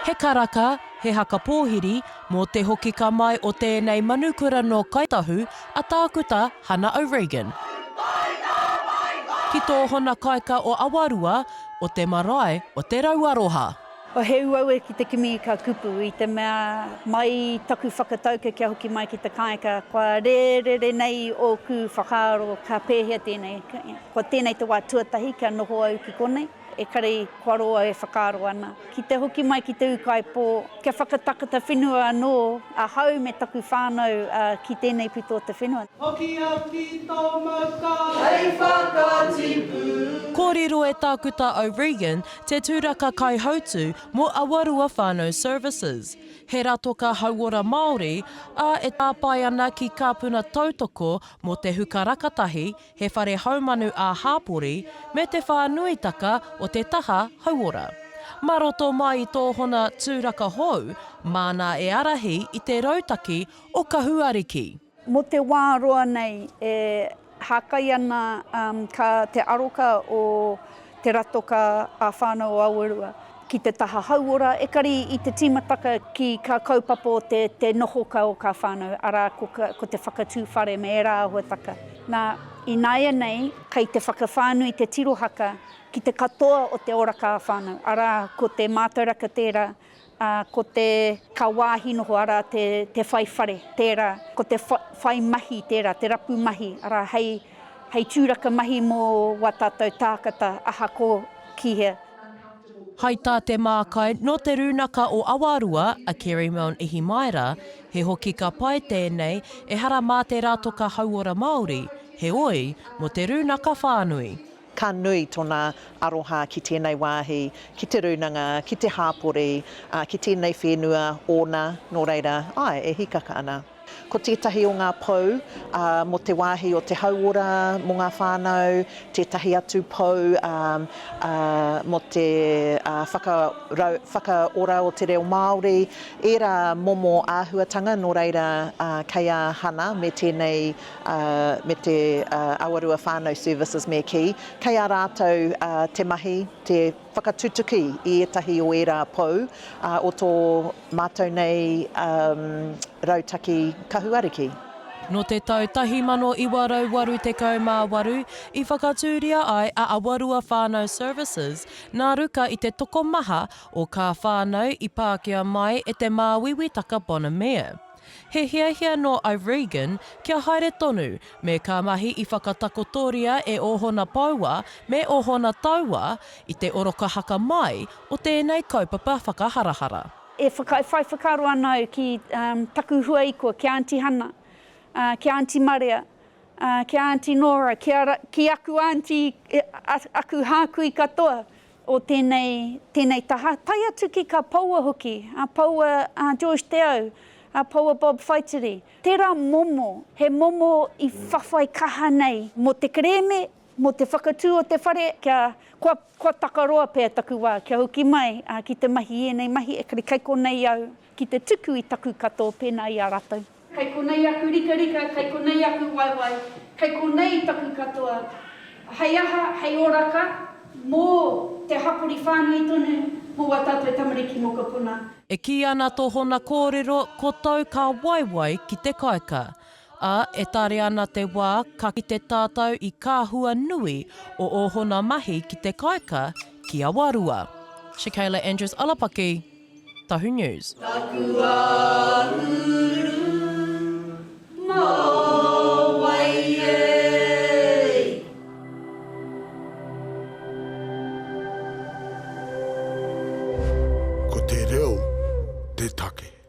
He karaka, he haka pōhiri mō te hokika mai o tēnei manukura nō Kai Tahu a Tākuta Hana O'Regan. Ki tōhona kaika o Awarua, o te marae o Te Rauaroha. He uaua ki te kimi i ka kupu, i te mea mai i taku whakatauka kia hoki mai ki te kāika, kua rērere nei ōku whakaaro ka pēhea tēnei, kua tēnei te wā tuatahi kia noho au ki konei, ekari kua roa e whakaaro ana. Ki te hoki mai ki te ūkaipō, kia whakatakata whenua anō ahau me taku whānau ki tēnei pito o te whenua. Hoki au ki tō mauka. Hei whakatipu. Kōrero e Tākuta O'Regan te tūraka kaihautū mō Awarua Whānau Services, he ratoka hauora Māori, ā, e tāpae ana ki kā puna tautoko mō te huka rakatahi, he whare haumanu ā-hāpori, me te whānuitaka o te taha hauora. Mā roto mai i tōhona tūraka hou, māna e ārahi i te rautaki o Kahu Ariki. Mō te wā roa nei e hākai ana ka te aroka o te ratoka ā-whānau o Awarua ki te taha hauora, ekari i te tīmataka ki kā kaupapa o te te nohoka o kā whānau, arā ko ko te whakatū whare me ērā āhuataka. Nā, ināianei kei te whakawhānui te tirohaka ki te katoa o te oraka ā-whānau, arā ko te mātauraka tērā, ā, ko te ka wāhi noho, arā, te, te whai whare, tērā, ko te whai mahi tērā, te rapu mahi, arā, hei, hei tūraka mahi mō wā tātou tākata, ahako ki hea. Hai tā Te Mākai, nō Te Rūnaka o Awarua, a Kerry Milne Ihimaera, he hokika pai tēnei, ehara mā te ratoka hauora Māori, heoi, mō te rūnaka whānui. Ka nui tona aroha ki tēnei wāhi, ki te rūnanga, ki te hāpori, ā, ki tēnei whenua ōna, nō reira, āe, e hīkaka ana. Ko tētahi o ngā pou, ā, mō te wāhi o te hauora mō ngā whānau, tētahi atu pou, ā, ā, mō te, ā, whakarau, whakaora o te reo Māori, ērā momo āhuatanga, nō reira, ā, kei a Hana me tēnei ā, me te Awarua Whānau Services me kī, kei a rātou te mahi, te whakatutuki i ētahi o ērā pou o tō mātou nei rautaki Kahu Ariki. Nō te tau 1988 i whakatūria ai a Awarua Whānau Services nā ruka i te tokomaha o kā whānau i pākia mai e te māuiuitaka Bonamere. He hiahia nō O'Regan kia haere tonu me kā mahi i whakatakotoria e ōhona poua me ōhona taua i te orokahaka mai o tēnei kaupapa whakaharahara. E whai whakaaro ana au ki taku huaikoa, ki a Aunty Hana, ki a Aunty Marea, ki a Aunty Nora, ki aku aunty, aku hākui katoa o tēnei, tēnei taha, tae atu ki ka poua hoki, a poua a George Te Au, a poua Bob Whaitiri. Tērā momo, he momo i whawhai kaha nei mō te kerēme, mō te whakatū o te whare, kia, kua, kua takaroa pea taku wā kia hoki mai ki te mahi i ēnei mahi, ekari kei konei au ki te tuku i taku katoa pēnā i a ratou. Kei konei aku rikarika, kei konei aku waewae, kei konei taku katoa. Hei aha, hei oraka, mō te hapori whānui tonu, mō wā tātou tamariki mokopuna. E kī ana tōhona kōrero ko tau ka waewae ki te kaika. Ā, e tare ana te wā ka kite tātou i kā hua nui o ōhona mahi ki te kaika ki Awarua. Shakayla Andrews Alapaki, Tahu News. Taku āhuru mōwai e. Ko te reo te take.